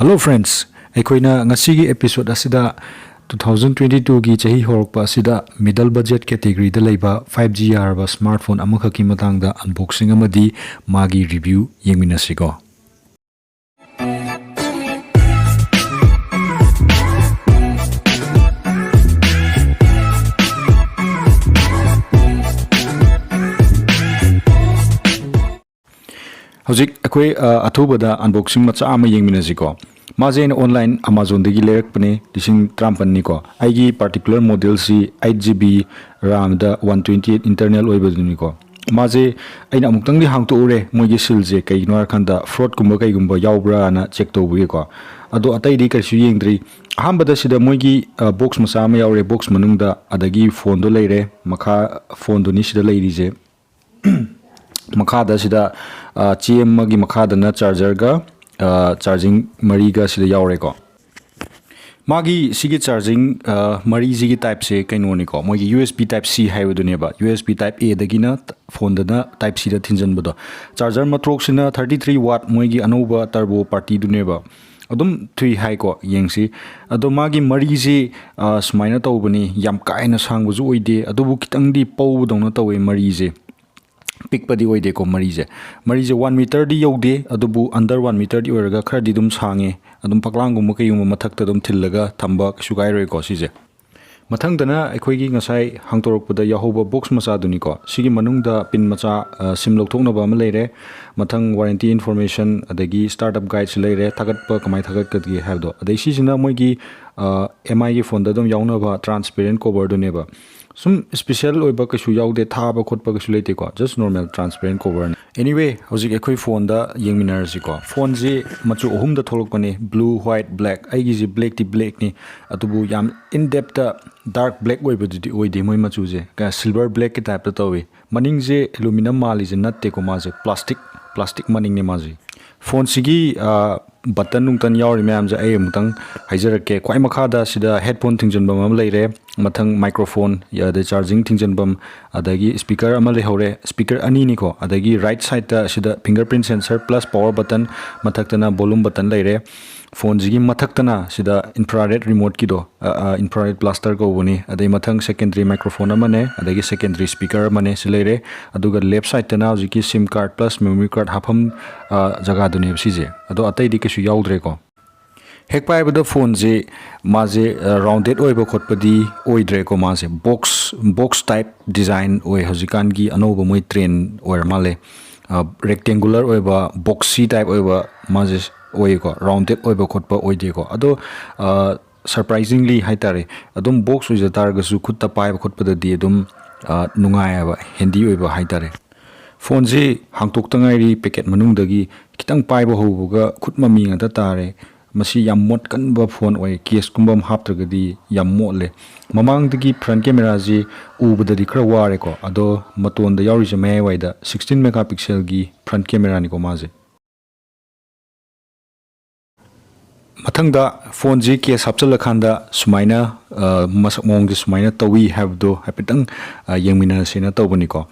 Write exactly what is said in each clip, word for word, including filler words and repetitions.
Hello friends, ꯑꯩꯈꯣꯏꯅ ꯉꯁꯤꯒꯤ episode ꯑꯁꯤꯗ two thousand twenty twoꯒꯤ ꯆꯍꯤ ꯍꯧꯔꯛꯄ ꯑꯁꯤꯗ middle budget categoryꯗ ꯂꯩꯕ five G ꯌꯥꯔꯕ smartphone ꯑꯃꯈꯛꯀꯤ ꯃꯇꯥꯡꯗ unboxing ꯑꯃꯗꯤ ꯃꯥꯒꯤ review ꯌꯦꯡꯃꯤꯟꯅꯁꯤꯀꯣ꯫ ꯍꯧꯖꯤꯛ ꯑꯩꯈꯣꯏ ꯑ, ꯑꯊꯨꯕꯗ unboxing ꯃꯆꯥ ꯑꯃ ꯌꯦꯡꯃꯤꯟꯅꯁꯤꯀꯣ꯫ ꯃꯥꯁꯦ ꯑꯩꯅ online Amazonꯗꯒꯤ ꯂꯩꯔꯛꯄꯅꯦ, ꯂꯤꯁꯤꯡ ꯇꯔꯥꯃꯥꯄꯟꯅꯤꯀꯣ꯫ ꯑꯩꯒꯤ particular modelꯁꯤ eight GB RAMꯗ one twenty eight internal ꯑꯣꯏꯕꯗꯨꯅꯤꯀꯣ꯫ ꯃꯥꯁꯦ ꯑꯩꯅ ꯑꯃꯨꯛꯇꯪꯗꯤ ꯍꯥꯡꯇꯣꯛꯎꯔꯦ, ꯃꯣꯏꯒꯤ sealꯁꯦ ꯀꯩꯒꯤꯅꯣ ꯍꯥꯏꯔꯀꯥꯟꯗ fraudꯀꯨꯝꯕ ꯀꯩꯒꯨꯝꯕ ꯌꯥꯎꯕ꯭ꯔꯥꯅ check ꯇꯧꯕꯒꯤꯀꯣ꯫ ꯑꯗꯣ ꯑꯇꯩꯗꯤ ꯀꯩꯁꯨ ꯌꯦꯡꯗ꯭ꯔꯤ꯫ ꯑꯍꯥꯟꯕꯗ ꯁꯤꯗ ꯃꯣꯏꯒꯤ ꯑ, box ꯃꯆꯥ ꯑꯃ ꯌꯥꯎꯔꯦ, box ꯃꯅꯨꯡꯗ꯫ ꯑꯗꯒꯤ phoneꯗꯣ ꯂꯩꯔꯦ, ꯃꯈꯥ phoneꯗꯨꯅꯤ ꯁꯤꯗ ꯂꯩꯔꯤꯁꯦ꯫ ꯃꯈꯥꯗ ꯁꯤꯗ ꯑ, ꯆꯦ ꯑꯃꯒꯤ ꯃꯈꯥꯗꯅ chargerꯒ ꯑ, charging ꯃꯔꯤꯒ ꯁꯤꯗ ꯌꯥꯎꯔꯦꯀꯣ꯫ ꯃꯥꯒꯤ ꯁꯤꯒꯤ charging ꯑ, ꯃꯔꯤꯁꯤꯒꯤ typeꯁꯦ ꯀꯩꯅꯣꯅꯤꯀꯣ, ꯃꯣꯏꯒꯤ USB type C ꯍꯥꯏꯕꯗꯨꯅꯦꯕ꯫ USB type Aꯗꯒꯤꯅ phoneꯗꯅ type Cꯗ ꯊꯤꯟꯖꯟꯕꯗꯣ꯫ Charger ꯃꯇ꯭ꯔꯣꯛꯁꯤꯅ thirty three watt, ꯃꯣꯏꯒꯤ ꯑꯅꯧꯕ turbo partyꯗꯨꯅꯦꯕ꯫ ꯑꯗꯨꯝ ꯊꯨꯏ ꯍꯥꯏꯀꯣ, ꯌꯦꯡꯁꯤ꯫ ꯑꯗꯣ ꯃꯥꯒꯤ ꯃꯔꯤꯁꯤ ꯑ, ꯁꯨꯃꯥꯏꯅ ꯇꯧꯕꯅꯤ, ꯌꯥꯝ ꯀꯥ ꯍꯦꯟꯅ ꯁꯥꯡꯕꯁꯨ ꯑꯣꯏꯗꯦ, ꯑꯗꯨꯕꯨ ꯈꯤꯇꯪꯗꯤ ꯄꯧꯕꯗꯧꯅ ꯇꯧꯋꯦ ꯃꯔꯤꯁꯦ꯫ ꯄꯤꯛꯄꯗꯤ ꯑꯣꯏꯗꯦꯀꯣ ꯃꯔꯤꯁꯦ꯫ ꯃꯔꯤꯁꯦ one meterꯗꯤ ꯌꯧꯗꯦ, ꯑꯗꯨꯕꯨ under one meterꯗꯤ ꯑꯣꯏꯔꯒ ꯈꯔꯗꯤ ꯑꯗꯨꯝ ꯁꯥꯡꯉꯦ꯫ ꯑꯗꯨꯝ ꯐꯛꯂꯥꯡꯒꯨꯝꯕ ꯀꯩꯒꯨꯝꯕ ꯃꯊꯛꯇ ꯑꯗꯨꯝ ꯊꯤꯜꯂꯒ ꯊꯝꯕ ꯀꯩꯁꯨ ꯀꯥꯏꯔꯣꯏꯀꯣ ꯁꯤꯁꯦ꯫ ꯃꯊꯪꯗꯅ ꯑꯩꯈꯣꯏꯒꯤ ꯉꯁꯥꯏ ꯍꯥꯡꯇꯣꯔꯛꯄꯗ ꯌꯥꯎꯍꯧꯕ box ꯃꯆꯥꯗꯨꯅꯤꯀꯣ꯫ ꯁꯤꯒꯤ ꯃꯅꯨꯡꯗ pin ꯃꯆꯥ, ꯑ, SIM ꯂꯧꯊꯣꯛꯅꯕ ꯑꯃ ꯂꯩꯔꯦ꯫ ꯃꯊꯪ warranty information, ꯑꯗꯒꯤ startup guideꯁꯨ ꯂꯩꯔꯦ, ꯊꯥꯒꯠꯄ ꯀꯃꯥꯏꯅ ꯊꯥꯒꯠꯀꯗꯒꯦ ꯍꯥꯏꯕꯗꯣ꯫ ꯑꯗꯩ ꯁꯤꯁꯤꯅ ꯃꯣꯏꯒꯤ, ꯑ, MIꯒꯤ phoneꯗ ꯑꯗꯨꯝ ꯌꯥꯎꯅꯕ transparent coverꯗꯨꯅꯦꯕ꯫ ꯁꯨꯝ special ꯑꯣꯏꯕ ꯀꯩꯁꯨ ꯌꯥꯎꯗꯦ, ꯊꯥꯕ ꯈꯣꯠꯄ ꯀꯩꯁꯨ ꯂꯩꯇꯦꯀꯣ, just normal transparent coverꯅꯤ꯫ Anyway, ꯍꯧꯖꯤꯛ ꯑꯩꯈꯣꯏ phoneꯗ ꯌꯦꯡꯃꯤꯟꯅꯔꯁꯤꯀꯣ꯫ Phoneꯁꯤ ꯃꯆꯨ ꯑꯍꯨꯝꯗ ꯊꯣꯛꯂꯛꯄꯅꯤ, blue, white, black꯫ ꯑꯩꯒꯤꯁꯤ blackꯇꯤ blackꯅꯤ, ꯑꯗꯨꯕꯨ ꯌꯥꯝ in depthꯇ dark black ꯑꯣꯏꯕꯗꯨꯗꯤ ꯑꯣꯏꯗꯦ, ꯃꯣꯏ ꯃꯆꯨꯁꯦ ꯀ-, silver blackꯀꯤ typeꯇ ꯇꯧꯏ꯫ ꯃꯅꯤꯡꯁꯦ aluminum ꯃꯥꯜꯂꯤꯁꯦ ꯅꯠꯇꯦꯀꯣ, ꯃꯥꯁꯦ plastic, plastic ꯃꯅꯤꯡꯅꯦ ꯃꯥꯁꯦ꯫ Phoneꯁꯤꯒꯤ, ꯑ, ꯕꯇꯟ ꯅꯨꯡꯇꯟ ꯌꯥꯎꯔꯤ ꯃꯌꯥꯝꯁꯦ ꯑꯩ ꯑꯃꯨꯛꯇꯪ ꯍꯥꯏꯖꯔꯛꯀꯦ꯫ ꯈ꯭ꯋꯥꯏ ꯃꯈꯥꯗ ꯁꯤꯗ headphone ꯊꯤꯡꯖꯤꯟꯐꯝ ꯑꯃ ꯂꯩꯔꯦ, ꯃꯊꯪ microphone, ꯑꯗꯩ charging ꯊꯤꯡꯖꯤꯟꯐꯝ, ꯑꯗꯒꯤ speaker ꯑꯃ ꯂꯩꯍꯧꯔꯦ, speaker ꯑꯅꯤꯅꯤꯀꯣ꯫ ꯑꯗꯒꯤ right sideꯇ ꯁꯤꯗ fingerprint sensor plus power button, ꯃꯊꯛꯇꯅ volume button ꯂꯩꯔꯦ꯫ ꯐꯣꯟꯁꯤꯒꯤ ꯃꯊꯛꯇꯅ ꯁꯤꯗ infrared remoteꯀꯤꯗꯣ, infrared blaster ꯀꯧꯕꯅꯤ꯫ ꯑꯗꯩ ꯃꯊꯪ secondary microphone ꯑꯃꯅꯦ, ꯑꯗꯒꯤ secondary speaker ꯑꯃꯅꯦ, ꯁꯤ ꯂꯩꯔꯦ꯫ ꯑꯗꯨꯒ left sideꯇꯅ ꯍꯧꯖꯤꯛꯀꯤ SIM card plus memory card ꯍꯥꯞꯐꯝ, ꯑ, ꯖꯒꯥꯗꯨꯅꯦꯕ ꯁꯤꯁꯦ꯫ ꯑꯗꯣ ꯑꯇꯩꯗꯤ ꯀꯩꯁꯨ ꯌꯥꯎꯗ꯭ꯔꯦꯀꯣ꯫ ꯍꯦꯛ ꯄꯥꯏꯕꯗ ꯐꯣꯟꯁꯦ ꯃꯥꯁꯦ, ꯑ, rounded ꯑꯣꯏꯕ ꯈꯣꯠꯄꯗꯤ ꯑꯣꯏꯗ꯭ꯔꯦꯀꯣ꯫ ꯃꯥꯁꯦ box, box type design ꯑꯣꯏ꯫ ꯍꯧꯖꯤꯛꯀꯥꯟꯒꯤ ꯑꯅꯧꯕ ꯃꯣꯏ trend ꯑꯣꯏꯔ ꯃꯥꯜꯂꯦ꯫ ꯑ, rectangular ꯑꯣꯏꯕ, boxy type ꯑꯣꯏꯕ ꯃꯥꯁꯦ ꯑꯣꯏꯌꯦꯀꯣ꯫ Rounded ꯑꯣꯏꯕ ꯈꯣꯠꯄ ꯑꯣꯏꯗꯦꯀꯣ꯫ ꯑꯗꯣ, ꯑ, surprisingly ꯍꯥꯏꯇꯥꯔꯦ, ꯑꯗꯨꯝ box ꯑꯣꯏꯖ ꯇꯥꯔꯒꯁꯨ ꯈꯨꯠꯇ ꯄꯥꯏꯕ ꯈꯣꯠꯄꯗꯗꯤ ꯑꯗꯨꯝ, ꯑ, ꯅꯨꯡꯉꯥꯏꯌꯦꯕ, handy ꯑꯣꯏꯕ ꯍꯥꯏꯇꯥꯔꯦ꯫ ꯐꯣꯟꯁꯤ ꯍꯥꯡꯇꯣꯛꯇ ꯉꯥꯏꯔꯤ packet ꯃꯅꯨꯡꯗꯒꯤ꯫ ꯈꯤꯇꯪ ꯄꯥꯏꯕ ꯍꯧꯕꯒ ꯈꯨꯠ ꯃꯃꯤ ꯉꯥꯛꯇ ꯇꯥꯔꯦ꯫ ꯃꯁꯤ ꯌꯥꯝ ꯃꯣꯠꯀꯟꯕ ꯐꯣꯟ ꯑꯣꯏ, caseꯀꯨꯝꯕ ꯑꯃ ꯍꯥꯞꯇ꯭ꯔꯒꯗꯤ ꯌꯥꯝ ꯃꯣꯠꯂꯦ꯫ ꯃꯃꯥꯡꯗꯒꯤ front cameraꯁꯤ ꯎꯕꯗꯗꯤ ꯈꯔ ꯋꯥꯔꯦꯀꯣ, ꯑꯗꯣ ꯃꯇꯣꯟꯗ ꯌꯥꯎꯔꯤꯁꯦ ꯃꯌꯥꯏꯋꯥꯏꯗ sixteen megapixelꯒꯤ front cameraꯅꯤꯀꯣ ꯃꯥꯁꯦ꯫ ꯃꯊꯪꯗ ꯐꯣꯟꯁꯤ case ꯍꯥꯞꯆꯤꯜꯂꯀꯥꯟꯗ ꯁꯨꯃꯥꯏꯅ, ꯑ, ꯃꯁꯛ ꯃꯑꯣꯡꯁꯦ ꯁꯨꯃꯥꯏꯅ ꯇꯧꯏ ꯍꯥꯏꯕꯗꯣ ꯍꯥꯏꯐꯦꯠꯇꯪ, ꯑ, ꯌꯦꯡꯃꯤꯟꯅꯔꯁꯦꯅ ꯇꯧꯕꯅꯤꯀꯣ꯫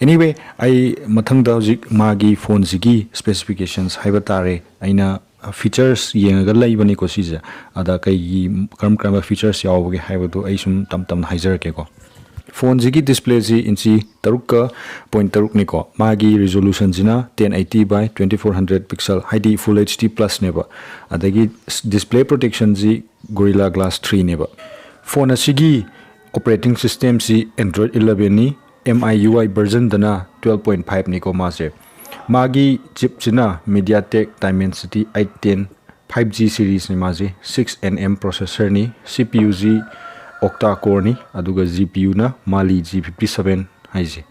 Anyway, ꯑꯩ ꯃꯊꯪꯗ ꯍꯧꯖꯤꯛ ꯃꯥꯒꯤ ꯐꯣꯟꯁꯤꯒꯤ specifications ꯍꯥꯏꯕ ꯇꯥꯔꯦ, ꯑꯩꯅ features ꯌꯦꯡꯉꯒ ꯂꯩꯕꯅꯤꯀꯣ ꯁꯤꯁꯦ꯫ ꯑꯗ ꯀꯩꯒꯤ, ꯀꯔꯝ ꯀꯔꯝꯕ features ꯌꯥꯎꯕꯒꯦ ꯍꯥꯏꯕꯗꯣ ꯑꯩ ꯁꯨꯝ ꯇꯞ ꯇꯞꯅ ꯍꯥꯏꯖꯔꯛꯀꯦꯀꯣ꯫ ꯐꯣꯟꯁꯤꯒꯤ displayꯁꯤ inch ꯇꯔꯨꯛꯀ point ꯇꯔꯨꯛꯅꯤꯀꯣ꯫ ꯃꯥꯒꯤ resolutionꯁꯤꯅ ten eighty by twenty four hundred pixel, ꯍꯥꯏꯗꯤ full HD plusꯅꯦꯕ꯫ ꯑꯗꯒꯤ display protectionꯁꯤ Gorilla Glass threeꯅꯦꯕ꯫ ꯐꯣꯟ ꯑꯁꯤꯒꯤ operating systemꯁꯤ Android elevenꯅꯤ, MIUI versionꯗꯅ twelve point fiveꯅꯤꯀꯣ ꯃꯥꯁꯦ꯫ ꯃꯥꯒꯤ chipꯁꯤꯅ MediaTek Dimensity eight ten five G seriesꯅꯤ ꯃꯥꯁꯦ, six nm processorꯅꯤ, CPUꯁꯤ octa coreꯅꯤ, ꯑꯗꯨꯒ GPUꯅ Mali G fifty seven ꯍꯥꯏꯁꯦ꯫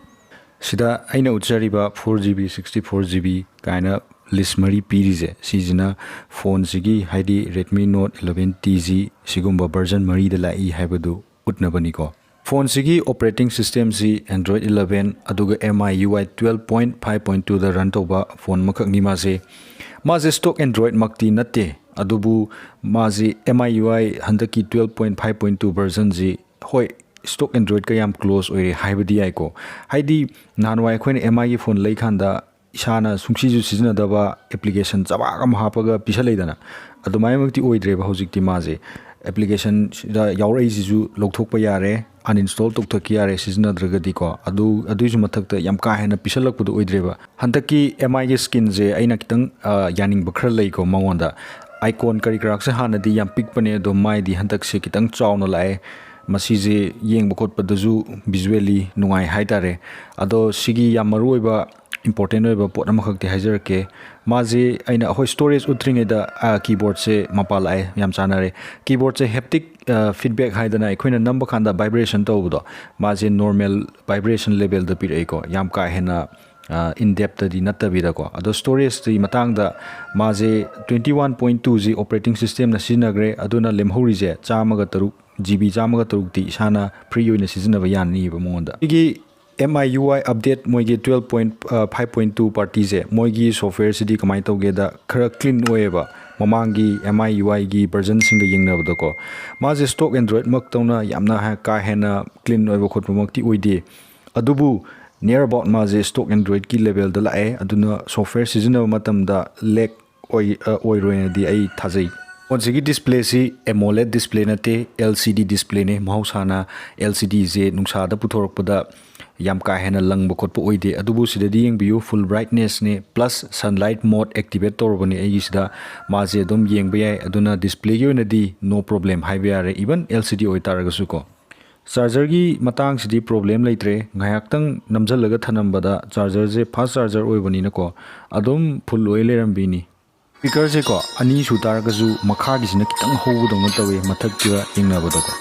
ꯁꯤꯗ ꯑꯩꯅ ꯎꯠꯆꯔꯤꯕ four GB, sixty four GB ꯀꯥꯏꯅ list ꯃꯔꯤ ꯄꯤꯔꯤꯁꯦ, ꯁꯤꯁꯤꯅ ꯐꯣꯟꯁꯤꯒꯤ, ꯍꯥꯏꯗꯤ Redmi Note eleven T G ꯁꯤꯒꯨꯝꯕ version ꯃꯔꯤꯗ ꯂꯥꯛꯏ ꯍꯥꯏꯕꯗꯨ ꯎꯠꯅꯕꯅꯤꯀꯣ꯫ ꯐꯣꯟꯁꯤꯒꯤ operating systemꯁꯤ Android eleven, ꯑꯗꯨꯒ MIUI twelve point five point twoꯗ run ꯇꯧꯕ ꯐꯣꯟ ꯑꯃꯈꯛꯅꯤ ꯃꯥꯁꯦ꯫ ꯃꯥꯁꯦ stock Android ꯃꯛꯇꯤ ꯅꯠꯇꯦ, ꯑꯗꯨꯕꯨ ꯃꯥꯁꯦ M I U I ꯍꯟꯗꯛꯀꯤ twelve point five point two version ꯁꯤ, ꯍꯣꯏ, stock Android ꯀ ꯌꯥꯝ close ꯑꯣꯏꯔꯦ ꯍꯥꯏꯕꯗꯤ ꯌꯥꯏꯀꯣ꯫ ꯍꯥꯏꯗꯤ ꯅꯍꯥꯟꯋꯥꯏ ꯑꯩꯈꯣꯏꯅ M I ꯒꯤ phone ꯂꯩꯀꯥꯟꯗ ꯏꯁꯥꯅ ꯁꯨꯡꯁꯤꯁꯨ ꯁꯤꯖꯤꯟꯅꯗꯕ application ꯆꯕꯥꯛ ꯑꯃ ꯍꯥꯞꯄꯒ ꯄꯤꯁꯜꯂꯛꯏꯗꯅ, ꯑꯗꯨꯃꯥꯏꯅꯃꯛꯇꯤ ꯑꯣꯏꯗ꯭ꯔꯦꯕ ꯍꯧꯖꯤꯛꯇꯤ꯫ ꯃꯥꯁꯦ application ꯁꯤꯗ ꯌꯥꯎꯔꯛꯏꯁꯤꯁꯨ ꯂꯧꯊꯣꯛꯄ ꯌꯥꯔꯦ, uninstall ꯇꯧꯊꯣꯛꯈꯤ ꯌꯥꯔꯦ ꯁꯤꯖꯤꯟꯅꯗ꯭ꯔꯒꯗꯤꯀꯣ꯫ ꯑꯗꯨ, ꯑꯗꯨꯒꯤꯁꯨ ꯃꯊꯛꯇ ꯌꯥꯝ ꯀꯥ ꯍꯦꯟꯅ ꯄꯤꯁꯜꯂꯛꯄꯗꯣ ꯑꯣꯏꯗ꯭ꯔꯦꯕ꯫ ꯍꯟꯗꯛꯀꯤ M I ꯒꯤ screen ꯁꯦ ꯑꯩꯅ ꯈꯤꯇꯪ, ꯑ, ꯌꯥꯅꯤꯡꯕ ꯈꯔ ꯂꯩꯀꯣ ꯃꯉꯣꯟꯗ꯫ Icon ꯀꯔꯤ ꯀꯔꯥꯁꯦ ꯍꯥꯟꯅꯗꯤ ꯌꯥꯝ ꯄꯤꯛꯄꯅꯦ, ꯑꯗꯣ ꯃꯥꯏꯗꯤ ꯍꯟꯗꯛꯁꯦ ꯈꯤꯇꯪ ꯆꯥꯎꯅ ꯂꯥꯛꯑꯦ꯫ ꯃꯁꯤꯁꯦ ꯌꯦꯡꯕ ꯈꯣꯠꯄꯗꯁꯨ visually ꯅꯨꯡꯉꯥꯏ ꯍꯥꯏꯇꯥꯔꯦ꯫ ꯑꯗꯣ ꯁꯤꯒꯤ ꯌꯥꯝ ꯃꯔꯨꯑꯣꯏꯕ, important ꯑꯣꯏꯕ ꯄꯣꯠ ꯑꯃꯈꯛꯇꯤ ꯍꯥꯏꯖꯔꯛꯀꯦ꯫ ꯃꯥꯁꯦ ꯑꯩꯅ, ꯑꯩꯈꯣꯏ storage ꯎꯠꯇ꯭ꯔꯤꯉꯩꯗ, ꯑ, keyboard ꯁꯦ ꯃꯄꯥ ꯂꯥꯛꯑꯦ, ꯌꯥꯝ ꯆꯥꯟꯅꯔꯦ꯫ Keyboard ꯁꯦ haptic, ꯑ, feedback ꯍꯥꯏꯗꯅ ꯑꯩꯈꯣꯏꯅ ꯅꯝꯕ ꯀꯥꯟꯗ vibration ꯇꯧꯕꯗꯣ, ꯃꯥꯁꯦ normal vibration level ꯗ ꯄꯤꯔꯛꯏꯀꯣ, ꯌꯥꯝ ꯀꯥ ꯍꯦꯟꯅ, ꯑ, in depth ꯇꯗꯤ ꯅꯠꯇꯕꯤꯗꯀꯣ꯫ ꯑꯗꯣ storage ꯇꯒꯤ ꯃꯇꯥꯡꯗ, ꯃꯥꯁꯦ twenty one point two ꯁꯤ operating system ꯅ ꯁꯤꯖꯤꯟꯅꯈ꯭ꯔꯦ, ꯑꯗꯨꯅ ꯂꯦꯝꯍꯧꯔꯤꯁꯦ ꯆꯥꯝꯃꯒ ꯇꯔꯨꯛ, G B ꯆꯥꯝꯃꯒ ꯇꯔꯨꯛꯇꯤ ꯏꯁꯥꯅ free ꯑꯣꯏꯅ ꯁꯤꯖꯤꯟꯅꯕ ꯌꯥꯅꯤꯕ ꯃꯉꯣꯟꯗ꯫ ꯁꯤꯒꯤ M I U I update, ꯃꯣꯏꯒꯤ twelve point five point two party ꯁꯦ, ꯃꯣꯏꯒꯤ software ꯁꯤꯗꯤ ꯀꯃꯥꯏꯅ ꯇꯧꯒꯦꯗ, ꯈꯔ clean ꯑꯣꯏꯌꯦꯕ ꯃꯃꯥꯡꯒꯤ M I U I ꯒꯤ version ꯁꯤꯡꯒ ꯌꯦꯡꯅꯕꯗꯀꯣ꯫ ꯃꯥꯁꯦ stock Android ꯃꯛꯇꯧꯅ ꯌꯥꯝꯅ ꯍꯦ-, ꯀꯥ ꯍꯦꯟꯅ clean ꯑꯣꯏꯕ ꯈꯣꯠꯄꯃꯛꯇꯤ ꯑꯣꯏꯗꯦ, ꯑꯗꯨꯕꯨ near about ꯃꯥꯁꯦ stock Android ꯀꯤ level ꯗ ꯂꯥꯛꯑꯦ꯫ ꯑꯗꯨꯅ software ꯁꯤꯖꯤꯟꯅꯕ ꯃꯇꯝꯗ lag ꯑꯣꯏ-, ꯑ, ꯑꯣꯏꯔꯣꯏꯅꯗꯤ ꯑꯩ ꯊꯥꯖꯩ꯫ ꯐꯣꯟꯁꯤꯒꯤ display ꯁꯤ AMOLED display ꯅꯠꯇꯦ, L C D display ꯅꯦ꯫ ꯃꯍꯧꯁꯥꯅ L C D ꯁꯦ ꯅꯨꯡꯁꯥꯗ ꯄꯨꯊꯣꯔꯛꯄꯗ ꯌꯥꯝ ꯀꯥ ꯍꯦꯟꯅ ꯂꯪꯕ ꯈꯣꯠꯄ ꯑꯣꯏꯗꯦ, ꯑꯗꯨꯕꯨ ꯁꯤꯗꯗꯤ ꯌꯦꯡꯕꯤꯌꯨ, full brightness ꯅꯦ, plus sunlight mode activate ꯇꯧꯔꯕꯅꯦ ꯑꯩꯒꯤꯁꯤꯗ꯫ ꯃꯥꯁꯦ ꯑꯗꯨꯝ ꯌꯦꯡꯕ ꯌꯥꯏ, ꯑꯗꯨꯅ display ꯒꯤ ꯑꯣꯏꯅꯗꯤ no problem ꯍꯥꯏꯕ ꯌꯥꯔꯦ, even L C D ꯑꯣꯏꯇꯥꯔꯒꯁꯨ ꯀꯣ꯫ Charger ꯒꯤ ꯃꯇꯥꯡꯁꯤꯗꯤ problem ꯂꯩꯇ꯭ꯔꯦ, ꯉꯥꯏꯍꯥꯛꯇꯪ ꯅꯝꯁꯤꯜꯂꯒ ꯊꯅꯝꯕꯗ charger ꯁꯦ fast charger ꯑꯣꯏꯕꯅꯤꯅꯀꯣ, ꯑꯗꯨꯝ full ꯑꯣꯏ ꯂꯩꯔꯝꯕꯤꯅꯤ꯫ Speaker ꯁꯦꯀꯣ, ꯑꯅꯤ ꯁꯨ ꯇꯥꯔꯒꯁꯨ ꯃꯈꯥꯒꯤꯁꯤꯅ ꯈꯤꯇꯪ ꯍꯧꯕꯗꯧꯅ ꯇꯧꯋꯤ, ꯃꯊꯛꯀꯤꯒ ꯌꯦꯡꯅꯕꯗꯀꯣ꯫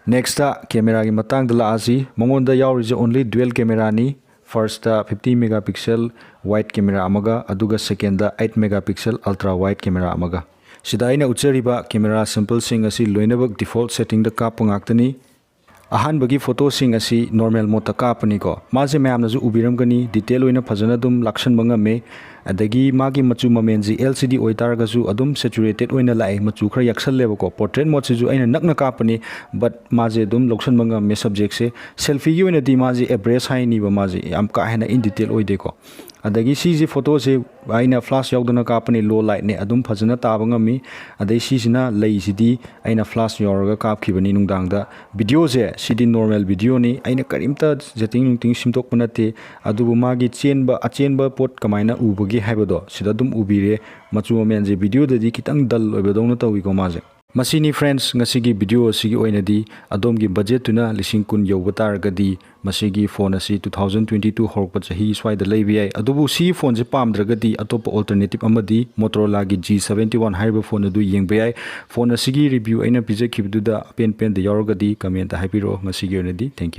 Next ꯇ camera ꯒꯤ ꯃꯇꯥꯡꯗ ꯂꯥꯛꯑꯁꯤ꯫ ꯃꯉꯣꯟꯗ ꯌꯥꯎꯔꯤꯁꯦ only dual camera ꯅꯤ꯫ First ꯇ fifty megapixel wide camera ꯑꯃꯒ, ꯑꯗꯨꯒ second ꯗ eight megapixel ultra wide camera ꯑꯃꯒ꯫ ꯁꯤꯗ ꯑꯩꯅ ꯎꯠꯆꯔꯤꯕ camera sampleꯁꯤꯡ ꯑꯁꯤ ꯂꯣꯏꯅꯃꯛ default settingꯗ ꯀꯥꯞꯄ ꯉꯥꯛꯇꯅꯤ꯫ ꯑꯍꯥꯟꯕꯒꯤ ꯐꯣꯇꯣꯁꯤꯡ ꯑꯁꯤ normal modeꯇ ꯀꯥꯞꯄꯅꯤꯀꯣ꯫ ꯃꯥꯁꯦ ꯃꯌꯥꯝꯅꯁꯨ ꯎꯕꯤꯔꯝꯒꯅꯤ, detail ꯑꯣꯏꯅ ꯐꯖꯅ ꯑꯗꯨꯝ ꯂꯥꯛꯁꯟꯕ ꯉꯝꯃꯦ꯫ ꯑꯗꯒꯤ ꯃꯥꯒꯤ ꯃꯆꯨ ꯃꯃꯦꯟꯁꯤ LCD ꯑꯣꯏꯇꯥꯔꯒꯁꯨ ꯑꯗꯨꯝ saturated ꯑꯣꯏꯅ ꯂꯥꯛꯑꯦ, ꯃꯆꯨ ꯈꯔ ꯌꯥꯛꯁꯜꯂꯦꯕꯀꯣ꯫ Portrait modeꯁꯤꯁꯨ ꯑꯩꯅ ꯅꯛꯅ ꯀꯥꯞꯄꯅꯤ, but ꯃꯥꯁꯦ ꯑꯗꯨꯝ ꯂꯧꯁꯟꯕ ꯉꯝꯃꯦ subjectꯁꯦ꯫ Selfieꯒꯤ ꯑꯣꯏꯅꯗꯤ ꯃꯥꯁꯦ average ꯍꯥꯏꯅꯤꯕ, ꯃꯥꯁꯦ ꯌꯥꯝ ꯀꯥ ꯍꯦꯟꯅ in detail ꯑꯣꯏꯗꯦꯀꯣ꯫ ꯑꯗꯒꯤ ꯁꯤꯁꯤ ꯐꯣꯇꯣꯁꯦ ꯑꯩꯅ flash ꯌꯥꯎꯗꯅ ꯀꯥꯞꯄꯅꯤ, low lightꯅꯦ, ꯑꯗꯨꯝ ꯐꯖꯅ ꯇꯥꯕ ꯉꯝꯃꯤ꯫ ꯑꯗꯩ ꯁꯤꯁꯤꯅ ꯂꯩꯁꯤꯗꯤ ꯑꯩꯅ flash ꯌꯥꯎꯔꯒ ꯀꯥꯞꯈꯤꯕꯅꯤ ꯅꯨꯡꯗꯥꯡꯗ꯫ Videoꯁꯦ ꯁꯤꯗꯤ normal videoꯅꯤ, ꯑꯩꯅ ꯀꯔꯤꯝꯇ setting ꯅꯨꯡꯇꯤꯡ ꯁꯦꯝꯗꯣꯛꯄ ꯅꯠꯇꯦ꯫ ꯑꯗꯨꯕꯨ ꯃꯥꯒꯤ ꯆꯦꯟꯕ, ꯑꯆꯦꯟꯕ ꯄꯣꯠ ꯀꯃꯥꯏꯅ ꯎꯕꯒꯦ ꯍꯥꯏꯕꯗꯣ ꯁꯤꯗ ꯑꯗꯨꯝ ꯎꯕꯤꯔꯦ꯫ ꯃꯆꯨ ꯃꯃꯦꯟꯁꯦ videoꯗꯗꯤ ꯈꯤꯇꯪ dull ꯑꯣꯏꯕꯗꯧꯅ ꯇꯧꯏꯀꯣ ꯃꯥꯁꯦ꯫ ꯃꯁꯤꯅꯤ friends, ꯉꯁꯤꯒꯤ video ꯑꯁꯤꯒꯤ ꯑꯣꯏꯅꯗꯤ꯫ ꯑꯗꯣꯝꯒꯤ budgetꯇꯨꯅ ꯂꯤꯁꯤꯡ ꯀꯨꯟ ꯌꯧꯕ ꯇꯥꯔꯒꯗꯤ ꯃꯁꯤꯒꯤ phone ꯑꯁꯤ two thousand twenty two ꯍꯧꯔꯛꯄ ꯆꯍꯤ ꯁ꯭ꯋꯥꯏꯗ ꯂꯩꯕ ꯌꯥꯏ꯫ ꯑꯗꯨꯕꯨ ꯁꯤꯒꯤ phoneꯁꯦ ꯄꯥꯝꯗ꯭ꯔꯒꯗꯤ ꯑꯇꯣꯞꯄ alternative ꯑꯃꯗꯤ Motorolaꯒꯤ G seventy one ꯍꯥꯏꯔꯤꯕ phone ꯑꯗꯨ ꯌꯦꯡꯕ ꯌꯥꯏ꯫ Phone ꯑꯁꯤꯒꯤ review ꯑꯩꯅ ꯄꯤꯖꯈꯤꯕꯗꯨꯗ ꯑꯄꯦꯟ ꯄꯦꯟꯗ ꯌꯥꯎꯔꯒꯗꯤ commentꯇ ꯍꯥꯏꯕꯤꯔꯛꯑꯣ꯫ ꯉꯁꯤꯒꯤ ꯑꯣꯏꯅꯗꯤ thank you꯫